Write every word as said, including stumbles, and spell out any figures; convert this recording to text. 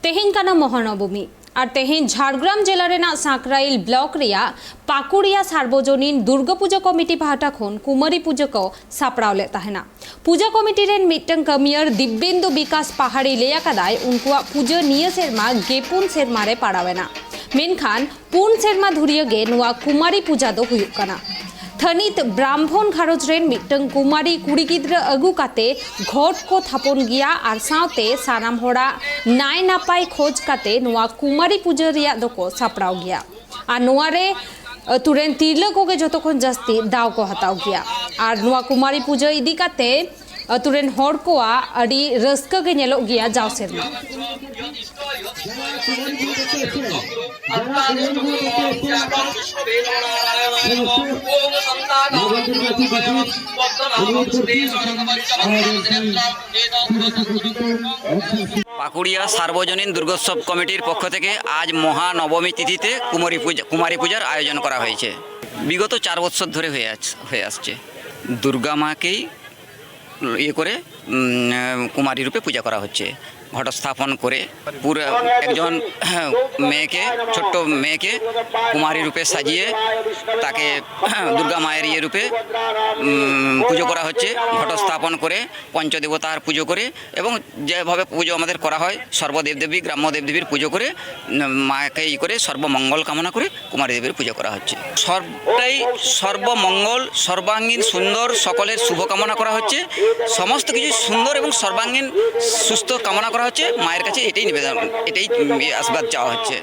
ᱛᱮᱦᱮᱧ ᱠᱟᱱᱟ ᱢᱚᱦᱟᱱᱚᱵᱚᱢᱤ᱾ ᱟᱨ ᱛᱮᱦᱮᱧ ᱡᱷᱟᱲᱜᱨᱟᱢ ᱡᱮᱞᱟ ᱨᱮᱱᱟᱜ ᱥᱟᱸᱠᱨᱟᱭᱤᱞ ᱵᱞᱚᱠ ᱨᱮᱭᱟᱜ ᱯᱟᱠᱩᱲᱤᱭᱟ ᱥᱟᱨᱵᱚᱡᱚᱱᱤᱱ ᱫᱩᱨᱜᱟᱹ ᱯᱩᱡᱟᱹ ᱠᱚᱢᱤᱴᱤ ᱯᱟᱦᱴᱟ ᱠᱷᱚᱱ ᱠᱩᱢᱟᱨᱤ ᱯᱩᱡᱟᱹ ᱠᱚ ᱥᱟᱯᱲᱟᱣ ᱞᱮᱫ ᱛᱟᱦᱮᱱᱟ᱾ ᱯᱩᱡᱟᱹ ᱠᱚᱢᱤᱴᱤ ᱨᱮᱱ ᱢᱤᱫᱴᱟᱝ ᱠᱟᱹᱢᱤᱭᱟᱹᱨ ᱫᱤᱵᱽᱵᱮᱱᱫᱩ ᱵᱤᱠᱟᱥ ᱯᱟᱦᱟᱲᱤ ᱞᱟᱹᱭ ᱟᱠᱟᱫᱟᱭ, ᱩᱱᱠᱩᱣᱟᱜ ᱯᱩᱡᱟᱹ ᱱᱤᱭᱟᱹ ᱥᱮᱨᱢᱟ ᱜᱮᱯᱩᱱ ᱥᱮᱨᱢᱟ ᱨᱮ ᱯᱟᱲᱟᱣ ᱮᱱᱟ, ᱢᱮᱱᱠᱷᱟᱱ ᱯᱩᱱ ᱥᱮᱨᱢᱟ ᱫᱷᱩᱨᱤᱭᱟᱹ ᱜᱮ ᱱᱚᱣᱟ ᱠᱩᱢᱟᱨᱤ ᱯᱩᱡᱟ ᱫᱚ ᱦᱩᱭᱩᱜ ᱠᱟᱱᱟ᱾ ᱛᱷᱟᱹᱱᱤᱛ ᱵᱨᱟᱢᱵᱷᱚᱱ ᱜᱷᱟᱨᱚᱸᱡᱽ ᱨᱮᱱ ᱢᱤᱫᱴᱟᱝ ᱠᱩᱢᱟᱨᱤ ᱠᱩᱲᱤ ᱜᱤᱫᱽᱨᱟᱹ ᱟᱹᱜᱩ ᱠᱟᱛᱮ ᱜᱷᱚᱴ ᱠᱚ ᱛᱷᱟᱯᱚᱱ ᱜᱮᱭᱟ ᱟᱨ ᱥᱟᱶᱛᱮ ᱥᱟᱱᱟᱢ ᱦᱚᱲᱟᱜ ᱱᱟᱭ ᱱᱟᱯᱟᱭ ᱠᱷᱚᱡᱽ ᱠᱟᱛᱮ ᱱᱚᱣᱟ ᱠᱩᱢᱟᱨᱤ ᱯᱩᱡᱟᱹ ᱨᱮᱭᱟᱜ ᱫᱚᱠᱚ ᱥᱟᱯᱲᱟᱣ ᱜᱮᱭᱟ᱾ ᱟᱨ ᱱᱚᱣᱟ ᱨᱮ ᱟᱹᱛᱩ ᱨᱮᱱ ᱛᱤᱨᱞᱟᱹ ᱠᱚᱜᱮ ᱡᱚᱛᱚ ᱠᱷᱚᱱ ᱡᱟᱹᱥᱛᱤ ᱫᱟᱣ ᱠᱚ ᱦᱟᱛᱟᱣ ᱜᱮᱭᱟ᱾ ᱟᱨ ᱱᱚᱣᱟ ᱠᱩᱢᱟᱨᱤ ᱯᱩᱡᱟᱹ ᱤᱫᱤ ᱠᱟᱛᱮ ᱟᱹᱛᱩ ᱨᱮᱱ ᱦᱚᱲ ᱠᱚᱣᱟᱜ ᱟᱹᱰᱤ ᱨᱟᱹᱥᱠᱟᱹ ᱜᱮ ᱧᱮᱞᱚᱜ ᱜᱮᱭᱟ ᱡᱟᱣ ᱥᱮᱨᱢᱟ᱾ ᱯᱟᱠᱩᱲᱤᱭᱟ ᱥᱟᱨᱵᱚᱡᱚᱱᱤᱱ দুর্গোৎসব কমিটির পক্ষ থেকে আজ মহানবমী তিথিতে কুমারী পূজা, কুমারী পূজার আয়োজন করা হয়েছে। বিগত চার বছর ধরে হয়ে আছ-, হয়ে আসছে। দুর্গা মাকেই ইয়ে করে, উম, কুমারী রূপে পূজা করা হচ্ছে। ঘটস্থাপন করে পুরো একজন মেয়েকে, ছোট্ট মেয়েকে কুমারী রূপে সাজিয়ে তাকে দুর্গা মায়ের ইয়ে রূপে, উম, পুজো করা হচ্ছে। ঘটস্থাপন করে পঞ্চদেবতার পুজো করে এবং যেভাবে পুজো আমাদের করা হয়, সর্বদেবদেবী, গ্রাম্য দেবদেবীর পুজো করে, উম, মাকে ই করে সর্বমঙ্গল কামনা করে কুমারী দেবীর পুজো করা হচ্ছে। সবটাই সর্বমঙ্গল, সর্বাঙ্গীন সুন্দর, সকলের শুভকামনা করা হচ্ছে। সমস্ত কিছু সুন্দর এবং সর্বাঙ্গীন সুস্থ কামনা করা হচ্ছে। মায়ের কাছে এটাই নিবেদন, এটাই, উম, আশীর্বাদ চাওয়া হচ্ছে।